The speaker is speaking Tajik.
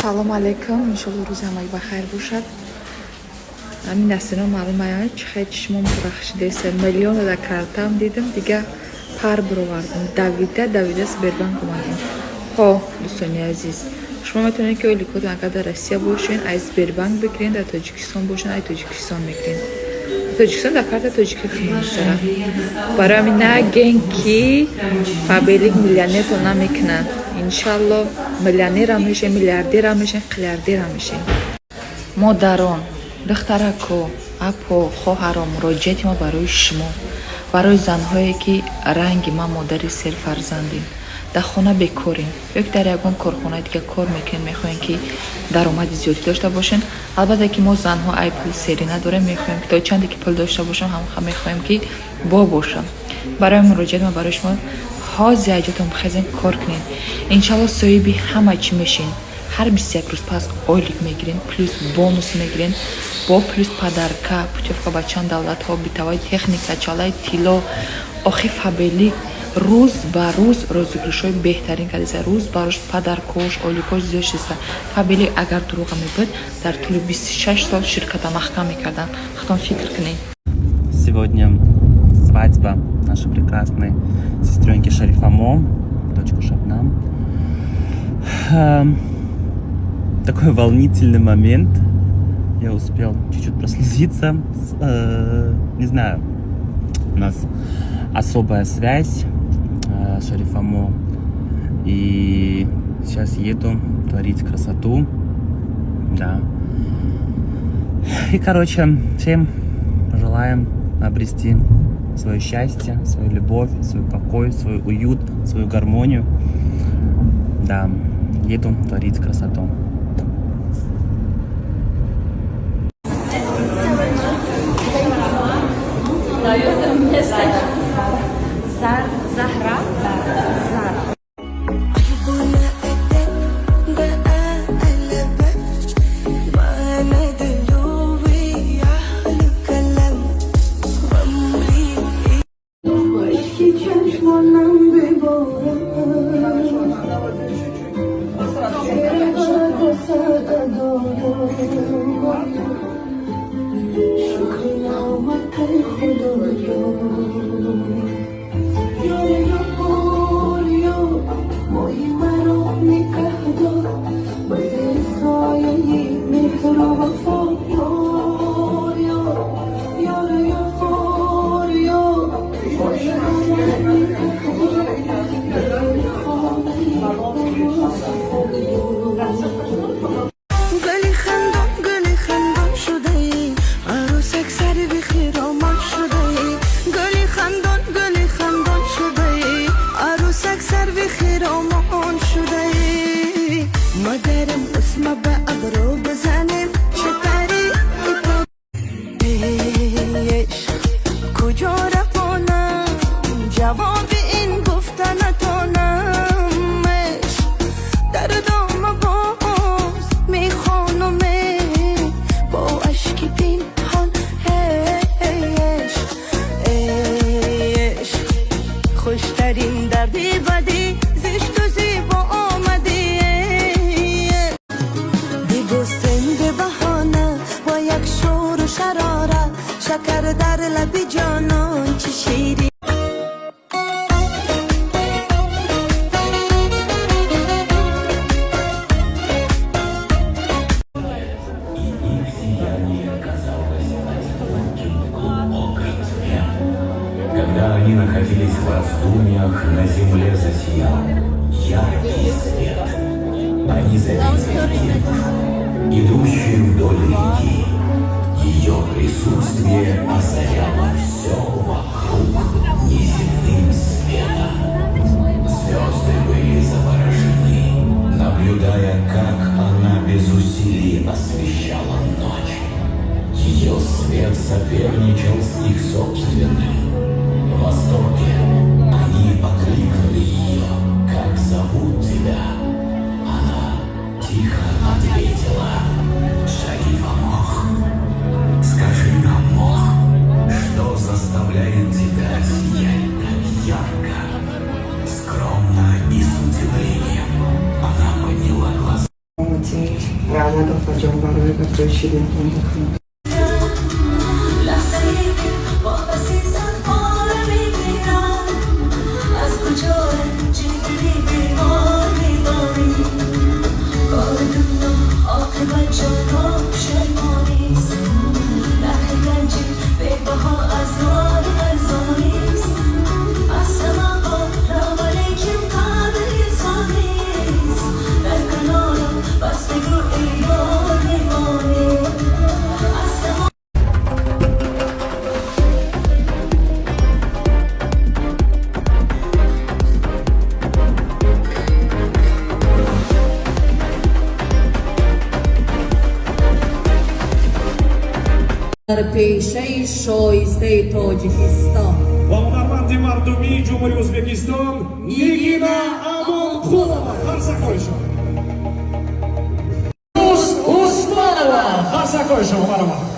Салом алейкум, иншолло, рӯзи ҳамаи бахайр бошад. Ҳамин дастино маълум ая, чӣ хел чишмом рахшидеса. Миллион дар картам дидам, дига пар бировардам, давида давида Сбербанк омадем. Хо, дӯстони азиз, шумо метавонед, ки ойликотон агар дар Россия бошен, аз Сбербанк бигирен, дар Тоҷикистон бошен, ай Тоҷикистон мегирен. Тоҷикистон дар карта тоҷикӣ мегузарад. Барои ҳамин наген, ки Фаберлик миллионертон намекунад. Иншалло, миллионерам мешем, миллиардерам мешем, қиллиардерам мешем. Модарон, духтарако, апо, хоҳаро, муроҷиати мо барои шумо, барои занҳое, ки ранги ман модари серфарзандем, дар хона бекорем ё ки дар ягон корхонаи дига кор мекунем, мехоҳем, ки даромади зиёдӣ дошта бошем. Албатта, ки мо занҳо ай пул серӣ надорем, мехоҳем, ки то чанде ки пул дошта бошам, ҳам мехоҳем, ки бо бошам. Барои муроҷиат ма барои шумо: ҳозир айҷотон бихезен, кор кунед, иншалло, соҳиби ҳама чӣ мешин. Ҳар 21 рӯз пас ойлик мегирен, плюс бонус мегирен, бо плюс подарка, путёвка ба чанд давлатҳо, бытовая техника, чалаи тилло. Охи, Фаберлик рӯз ба рӯз розыгрышҳои беҳтарин кардеса, рӯз ба рӯз подаркош, ойликош зиёд шиста. Фаберлик агар дурӯға мебуд, дар тӯли 26 сол ширката маҳкам мекарданд. Худтон фикр кунед. Сегодня свадьба нашей прекрасной сестренки Шарифамо, дочка Шабнам. Такой волнительный момент. Я успел чуть-чуть прослезиться. Не знаю, у нас особая связь Шарифамо. И сейчас еду творить красоту. Да. И, короче, всем желаем обрести свое счастье, свою любовь, свой покой, свой уют, свою гармонию. Да, еду творить красоту. Zahra. Zara. گلی خندان، گلی خندان شده ای، عروسک سر خیرامان شده ای. گلی خندان، گلی خندان شده ای، عروسک سر خیرامان شده ای. مادرم اسم به ابرو بزنیم چه پری. عشق کجا روانم، جواب این گفته نتانم. عشق در دام باز میخوانم با اشک پنهان. عشق، عشق، خوشترین دردی بدی، زشت و زیبا آمدی. ببوسیم به بهانه با یک شور و شراره، شکر در لب جانان چه شیرین. Когда они находились в раздумьях, на земле засиял яркий свет. Они заметили девушку, идущую вдоль реки. Ее присутствие озаряло все вокруг неземным светом. Звезды были заворожены, наблюдая, как она без усилий освещала ночь. Ее свет соперничал с их собственным. В восторге они окликнули ее: «Как зовут тебя?» Она тихо ответила: «Шарифа Мох». «Скажи нам, Мох, что заставляет тебя сиять так ярко?» Скромно и с удивлением она подняла глаза. Раҳмат, опаҷон, барои гапҳои ширинтон. لحظه که واپسیز اخبار میگیرم از کجا رنجی دلی بیمار میداری کار دنیا عاقبت جانا پشیمانیست نرخ گنجی بی بها از مال ارزانیست السلام علیکم قدر انسانیست در کنارم بس بگو ای یار میمانی السلام. Дар пешаи шоистаи Тоҷикистон Ва ҳунарманди мардумии Ҷумҳурии Ӯзбекистон Нигина Амонқулова. Қарсакҳои шумо. Усмонова. Қарсакҳои шумо, марҳамат.